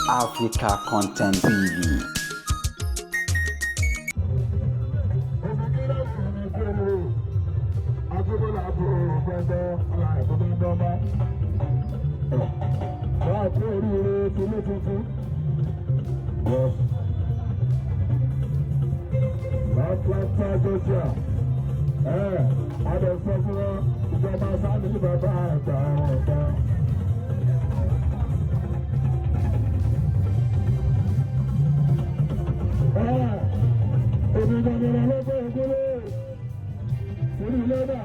Africa Content TV. Atlanta, Georgia. Ẹ adẹ sọ fún wọn ìjọba sáàmì bàbá àgbà ọ̀gá. Ẹ èmi gbàgbọ́dọ̀ lọ́gbọ́ ìkúlé sórí lẹ́dà.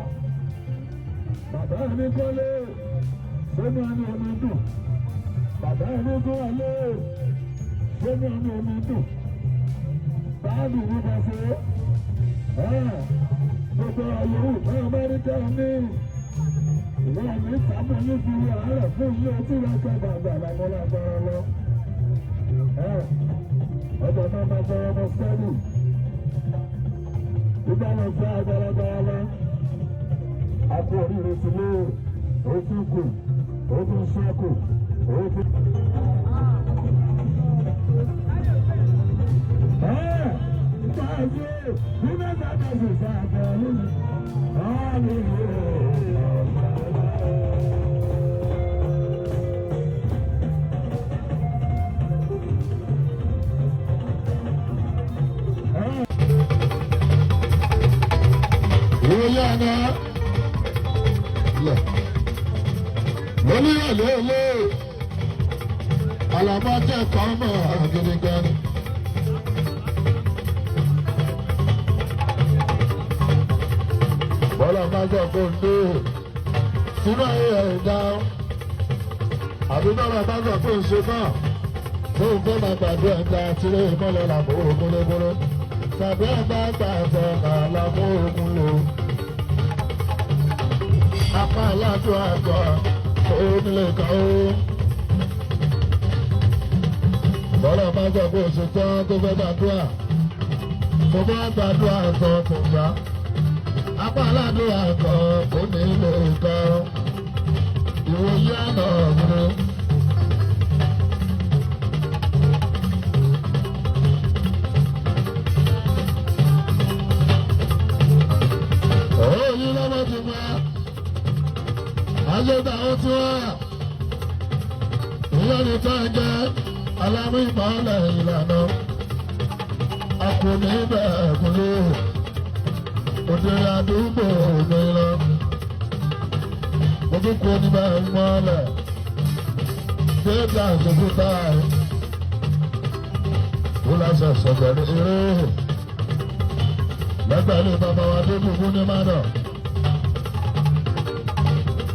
Bàbá mi kọ́lé sẹ́nu ẹni omi dùn. Bàbá mi kọ́lé sẹ́nu ẹni omi dùn. Báàbù mi bá ṣe gbogbo àyẹ̀wò náà Amẹ́ríkà ní ìwọ mi sábà ní fi àárẹ̀ fún ilé tí wọ́n fẹ́ bàbá làwọn lágbára lọ. Ọjà náà máa fọwọ́ mọ sẹ́ẹ̀lì ìgbà wọn fẹ́ agbáragbára lọ. Àpò oríire ti lé ojú kù ojú sẹ́kù ojú. Alamọ́jẹ́ kan mọ̀ gidi gan ni. Bọ́lá máa sọ pé ń dé sínú ayé ẹ̀ dáhùn, àbí bọ́lá máa sọ pé ń ṣe náà tó ń fẹ́ máa gbàdúrà ẹ̀dá tìrẹ ìmọ̀lẹ̀ làbó ogunlégúnlé tàbí ẹ̀dá gbàgbọ́ làbó ogun lò. Apá aládùn àgbà onílé kan ó. Bọ́lá máa sọ pé oṣù tán tó fẹ́ gbàdúrà tó bá gbàdúrà tán tó gbà apá aládùúrà kan kò ní lè kan ìwòye àná mi. Òyìn lọ́wọ́ ti mọ́ ayégbà ó ti wá ìyọ́nì tó ń jẹ́ alámú ìmọ̀ọ́lẹ̀ ìlànà akùnrin bẹ́ẹ̀ kúló òdìrí àdúgbò mi lọ. Ojúkú oníbẹ̀ ń mọ́lẹ̀. Déèdì àjòkú táì. Ó láṣẹ sọ̀gbẹ̀rẹ̀ eré. Lẹ́gbẹ̀ẹ́ bàbá wa dé gbogbo ní Mádọ̀.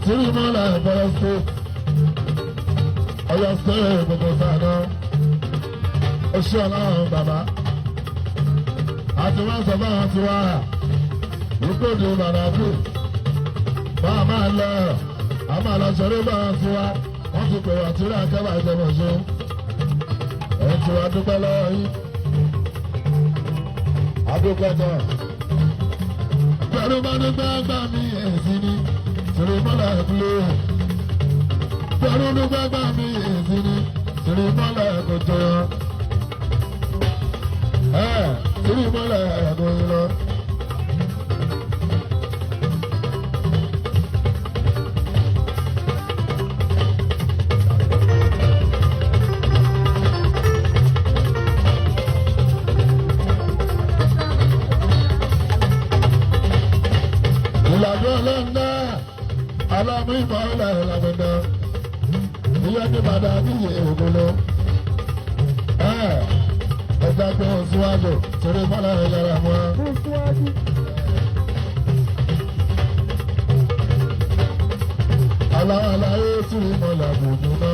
Tírí mọ́lẹ̀ ìbọ̀rọ̀ state. Ọ̀yọ́ state gbogbo sáà Ó ṣe ọlọ́run bàbá. Àti wọ́n sọ fáwọn tiwa ìkóòdù bàdàkù bá a máa lọ a máa lọ sọ̀rọ̀ bá a tiwa wọ́n ti pè wá tíra akẹ́bà ìjọba ṣe ẹ̀ tiwa dúpẹ́ lọ́wọ́ yín adúpẹ́ náà pẹ̀lú bá dúpẹ́ gbà mí èsì ni tìrì mọ́lá ìkúlé pẹ̀lú dúpẹ́ gbà mí èsì ni tìrì mọ́lá ìkòtò ẹ̀ tìrì mọ́lá ìkòtò lọ. Ìlànà ọlọ́ọ̀nà alámú ìmọ̀ ọ̀là ìlànà ìyá ní bàdà níyì ògolo. Ẹja gbé wọn síwájú torí bọ́lá rẹ̀ yára mọ́. Aláwọ̀ aláyé tìrì mọ́lá gbòógùn náà.